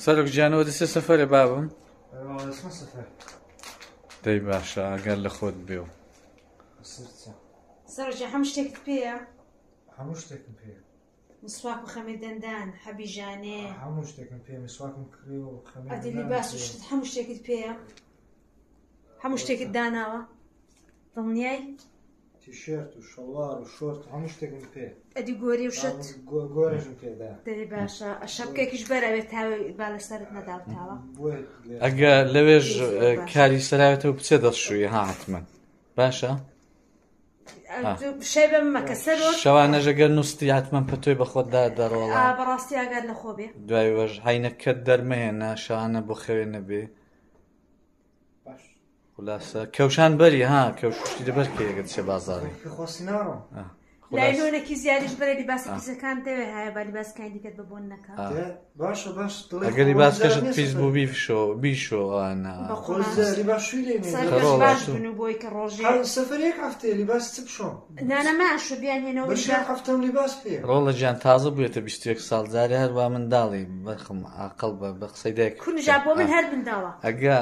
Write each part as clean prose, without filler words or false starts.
سەرۆک گیانەوە دەچێ سەفەرێ بابم؟ ئەرێ دەچمە سەفەر. دەی باشە ئاگات لە خۆت بێ و. سەر چا. سەرۆک گیان هەموو شتێکت پێیە؟ هەموو شتێکم پێیە. مسواک و خەمیر دەندان، حەبی ژانێ. هەموو شتێکم پێیە مسواکم کڕیوە و خەمیر ئەدی دەندانم لیباس و پێیە. شتت هەموو شتێکت پێیە؟ هەموو شتێکت داناوە؟ دڵنیای؟ تیشێرت و شەڵوار و شۆرت هەموو شتێکم پێ. ئەدی گۆری و شت؟ گۆرێشم پێدا. دەی باشە شەپکێکیش بەر ئەوێ تاوێ با لەسەرت نەداو تاوە. ئەگە لەوێژ کاری سەراوێتەوە بچێ دەستشووی ها حتمما باشە؟ شەی بە مەکە سەرۆک شەوانەش ئەگەر نووستی حتمما پەتۆی بە خۆت دا دەڕۆڵە بەڕاستی ئاگات لە خۆ بێ دوای وەش عینەکەت دەرمەهێنا شەوانە بۆ خەوێ نەبێ باش خولاسە کەوشان بەری ها کەوشتی لەبەر کەی ئەگەر چێ بازاڕی خۆسی ناڕۆم لایلۆنێکی زیادیش بەرە لیباسە پیسەکان دەوێ هایە با لیباسەکانی دیکەت بە بۆن نەکا باشە باش ئەگەر لیباسکەشت پیس بوو بیشۆ بیشۆ ئەوانە لیباس شوی لێ سەرکەش باش بن و بۆی کە ڕۆژێ سەفەر یەک هەفتەیە لیباس چ بشۆم نانە ماشۆ بیان هێنەوە بەش یەک هەفتەم لیباس پێ ڕۆڵە گیان تازە بوویەتە 21 ساڵ جارێ هەر وا منداڵی بەرخم عاقڵ بە بە قسەی دایک کونجا بۆ من هەر منداڵە ئەگە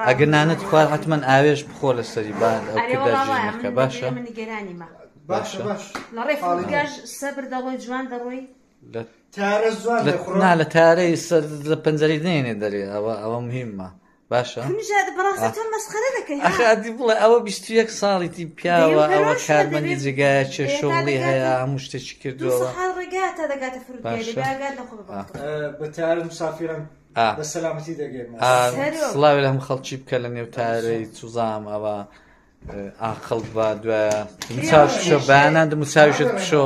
ئەگە نانت خوارد حتمما ئاوێش بخۆ لەسەری با ئەو ئەرێ کردار وەڵا ژیر وایە نەکە من باشە من نیگەرانیمە باشە باش لە ڕێی فرودگاش سەبر دەڕۆی جوان دەڕۆی لە تارە زوان لە دەخڕۆ نا لە تارەی سەر لە پەنجەرەی نێنێ دەرێ ئەوە ئەوە مهمە باشە کونجا بەڕاستی تۆ مەسخەرە دەکەی ها ئەخ ئەدی بڵێ ئەوە 21 ساڵیتی پیاوە دەی ئەوە پەرۆش کارمەندی دەبێ. جێگایە چێ ئێ، تا شغڵی دەگاتە- هەیە هەموو شتێکی دوو کردووە سەحات ڕێگا تا دەگاتە فرودگای باشە. دەبێ ئاگات لە خۆ بە بەختەوە. بە تارە مسافرم ئا. بە سەلامەتی دەگەێنمەوە ئا، سەرۆک. سڵاوی لە هەموو خەڵکی بکە لە نێو تارەی چوزام ئەوە ئاقڵ بە دوایە دموچاو بشۆ بەیانان دموچاویشت بشۆ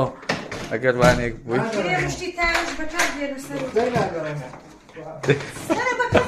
ئەگەر وانێک بووی کرێ مشتی تاوێش بەکار بێنە سەرۆک. دەناگەڕێنە سەرە بەکار